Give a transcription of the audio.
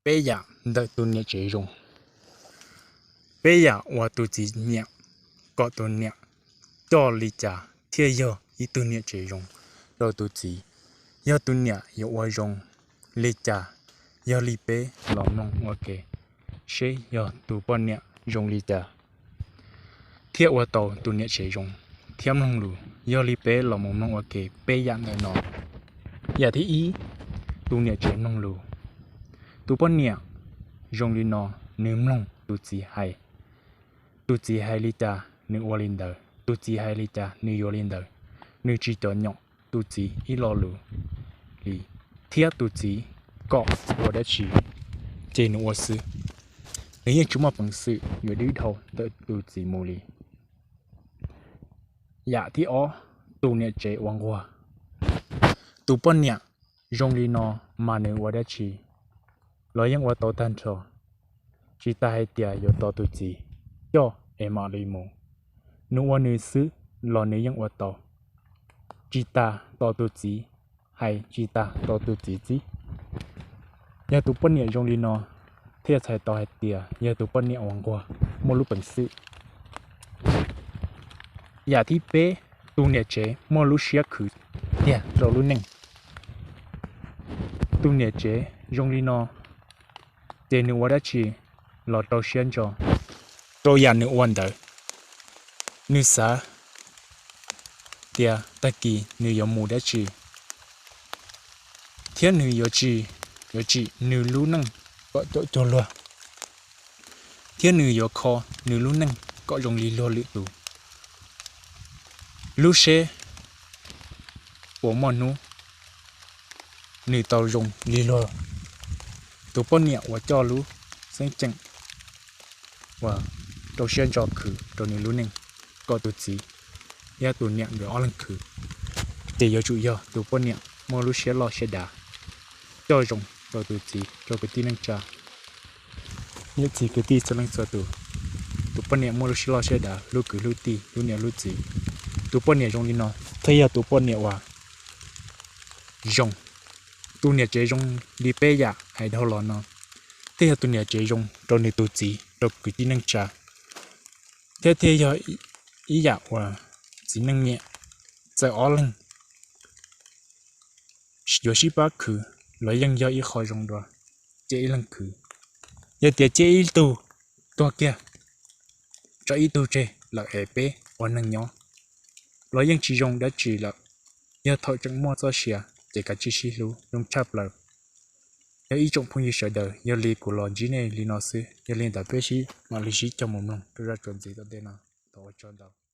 Peb yam ntawm tus niam tsev zoo. Peb yam uas tus txiv nyiam kom tus niam coj li cas thiaj yog ib tug niam tsev zoo rau tus txiv. Yog tus niam yuav ua zoo li cas, yog li peb los mloog ua ke seb yog tus poj niam zoo li cas thiaj ua tau tus niam tsev zoo thiab mloog lus. Yog li peb los mus mloog ua ke peb yam ntawm no. Yam thib ib, tus niam tsev mloog lus. Tus poj niam zoo li no, nws mloog tus txiv hais. Tus txiv hais li cas nws ua li ntawd, tus txiv hais li cas nws yuav li ntawd. Nws tsis cov nyom tus txiv ib lo lus li, thiab tus txiv kom ua dab tsi ces nws ua xwb. Nws yeej tsis muaj peev xwm yuav dib dhau ntawm tus txiv mus li. Yam thib ob, tus niam tsev uas nquag. Tus poj niam zoo li no mas nws ua dab tsi los yeej ua tau tag nrho, tsis tas hais tias yuav tos tus txiv coj es mam li mus. Nws ua nws xwb los nws yeej ua tau, tsis tas tos tus txiv hais, tsis tas tos tus txiv txib. Yog tus poj niam zoo li no thiaj txhais tau hais tias yog tus poj niam uas nquag, muaj lub peev xwm. Yam thib peb, tus niam tsev muaj lub siab khwv tiag rau lub neej. Tus niam tsev zoo li no ces nws ua dab tsi los rau siab ntso rau yam nws ua ntawd. Nws xav tias tag kis nws yuav mus dab tsi, thiab nws yuav tsis, yuav tsim nws lub neej kom caum cuag luag, thiab nws yuav kho nws lub neej kom zoo li luag lwm tus. Lub seb puas muaj hnub nws tau zoo li luag tus poj niam uas coj lub xeeb ceem uas rau siab ntso khwv rau nws lub neej, kom tus txiv thiab tus niam nkawd ob leeg khwv. Ces yuav tsum yog tus poj niam muaj lub siab loj siab dav, coj zoo rau tus txiv, rau kwv tij neej tsa, niam txiv kwv tij txhua leej txhua tus. Tus poj niam muaj lub siab loj siab dav, hlub kwv hlub tij, hlub niam hlub txiv. Tus poj niam zoo li no thiaj yog tus poj niam uas zoo. Tus niam tsev zoo li peb yam hais dhau los no thiaj yog tus niam tsev zoo rau nws tus txiv, rau kwv tij neej tsa, thiab thiaj yog ib yam uas txiv neej niam txawm ob leeg yuav sib pab khwv los yeej yog ib qho zoo dua, cia ib leeg khwv. Yog tias cia ib tug tuag kiag, tso ib tug tseg lawm es peb ua neeg nyob los yeej tsis zoo dab tsi lawm. Yog thaum tseem muaj txoj sia ces kav tsij sib hlub zoo tshaj plaws. Yog ib tsoom phooj ywg sawv daws, yog li kuv los ntsib nej li no xwb, yog li ntawd peb sib mam li sib cog mus mloog rau zaj tsam ntxiv tom ntej no. Thov ua tsaug ntau.